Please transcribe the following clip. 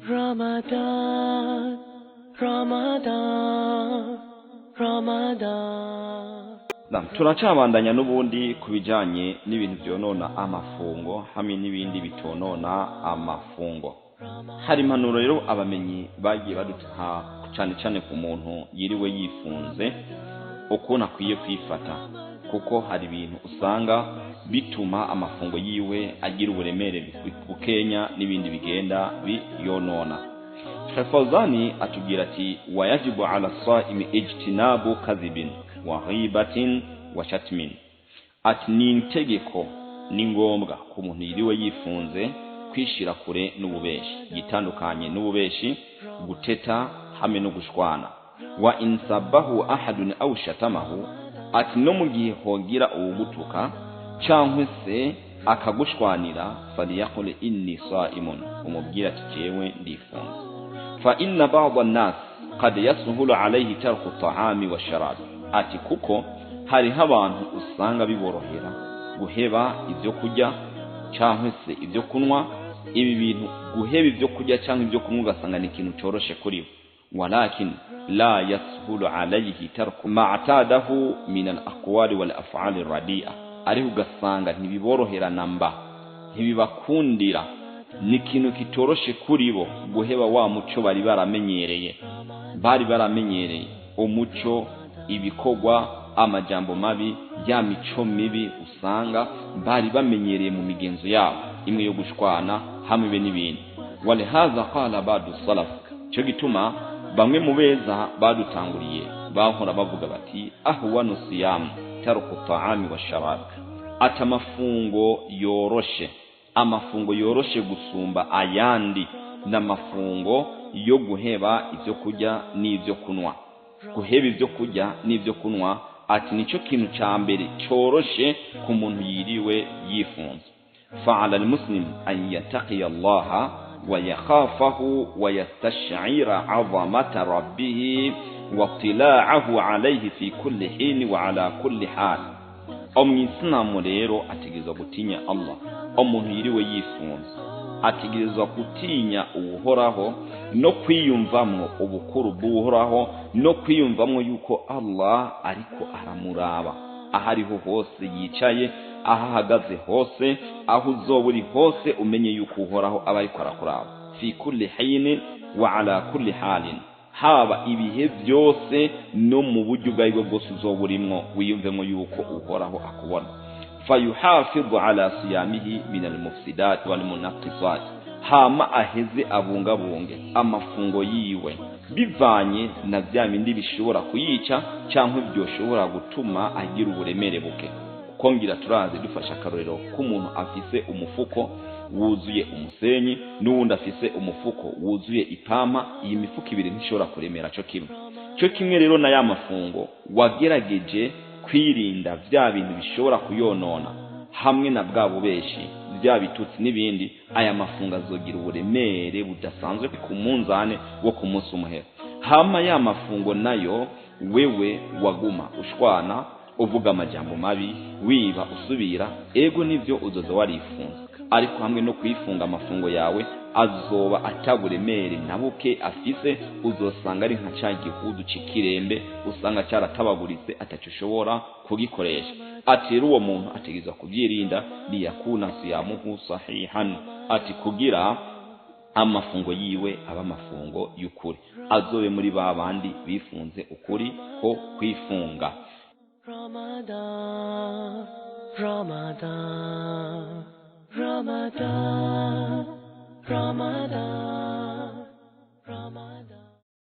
Ramadan, Ramadan, Ramadan. Naam, turacabandanya n'ubundi ku bijanye n'ibintu byonona amafungo hamwe n'ibindi bitonona amafungo. Hari impanuro rero abamenyi bagiye baduha cyane cyane ku muntu yiriwe yifunze ukuntu akwiye kwifata, kuko hari ibintu usanga bituma amafungo yiwe agira uburemere bukenya n'ibindi bigenda biyonona. Sheikh Fawzani atubwira ati wayajibu ala saimi ijtinabu kadhibin wa ghibatin wa shatmin, ati ni itegeko, ni ngombwa ku muntu yiriwe yifunze kwishira kure n'ububeshi, yitandukanye n'ububeshi, guteta hamwe no gushwana. Wa insabahu ahadun aw shatamahu, ati no mu gihe hogira uwugutuka cyangwa se akagushwanira, faliyaqul inni saimun, umubwira ati jewe ndifunze. Fa inna ba'd an-nas qad yasahulu alayhi tarku at-ta'ami wash-sharab, ati kuko hariho abantu usanga biborohera guheba ibyo kurya cyangwa se ibyo kunywa. Ibi bintu guheba ibyo kurya cyangwa ibyo kunywa ugasanga ni ikintu cyoroshe kuri bo, walakin la yasahulu alayhi tarku ma atadahu min al-aqwali wal af'ali radi'a, ariko ugasanga ntibiborohera namba, ntibibakundira, ni ikintu kitoroshe kuri bo guheba wa muco bari baramenyereye, bari baramenyereye umuco, ibikorwa, amajambo mabi, ya mico mibi usanga bari bamenyereye mu migenzo yabo imwe yo gushwana hamwe be n'ibindi. Walihaza qala ba'du salaf, cyo gituma bamwe mu beza badutanguriye bahora bavuga bati ahwanu siyam tarku ta'ami wa sharab, ati amafungo yoroshe, amafungo yoroshe gusumba ayandi n'amafungo yo guheba ibyo kurya n'ibyo kunywa. Guheba ibyo kurya n'ibyo kunywa ati nicyo kintu ca mbere cyoroshe ku muntu yiriwe yifunze. Fa'ala al-muslim an yattaqiya Allah wa yakhafahu wa yastash'ira 'azamata rabbih wa tila'ahu alayhi fi kulli hin wa ala kulli hal. Umwisilamu rero ategerezwa gutinya Allah. Umuntu yiriwe yifunze ategerezwa gutinya Uhoraho no kwiyumvamwo ubukuru bw'Uhoraho no kwiyumvamwo yuko Allah ariko aramuraba ahariho hose yicaye, aho ahagaze hose, aho uzoba uri hose, umenye yuko Uhoraho aba ariko arakuraba. Fi kulli hinin wa ala kulli halin, haba ibihe byose no mu buryo ubwo aribwo bwose uzoba urimwo, wiyumvemo yuko Uhoraho akubona. Fayuhafidhu ala siyamihi min almufsidat walmunaqisat, hama aheze abungabunge amafungo yiwe bivanye na bya bindi bishobora kuyica cyangwa byoshobora gutuma agira uburemere buke. Kuko ngira turazi dufasha akarorero k'umuntu afise umufuko wuzuye umusenyi n'uwundi afise umufuko wuzuye ipampa, iyi mifuko ibiri ntishobora kuremera cyo kimwe. Cyo kimwe rero na ya mafungo wagerageje kwirinda bya bintu bishobora kuyonona hamwe na bwa bubeshi, bya bitutsi n'ibindi, aya mafungo azogira uburemere budasanzwe ku munzane wo ku munsi umuhera. Hama ya mafungo nayo wewe waguma ushwana, uvuga amajambo mabi, wiba usubira, ego nivyo uzoza warifunze, ariko hamwe no kwifunga amafungo yawe azoba ataburemere na buke afise, uzosanga ari nka ca gihudu c'ikirembe usanga cyaratabaguritse ataco ushobora kugikoresha. Ati rero uwo muntu ategerezwa kubyirinda, liyakuna siyamuhu sahihan, ati kugira amafungo yiwe aba amafungo y'ukuri, azobe muri ba bandi bifunze ukuri ko kwifunga. Ramadan, Ramadan, Ramadan.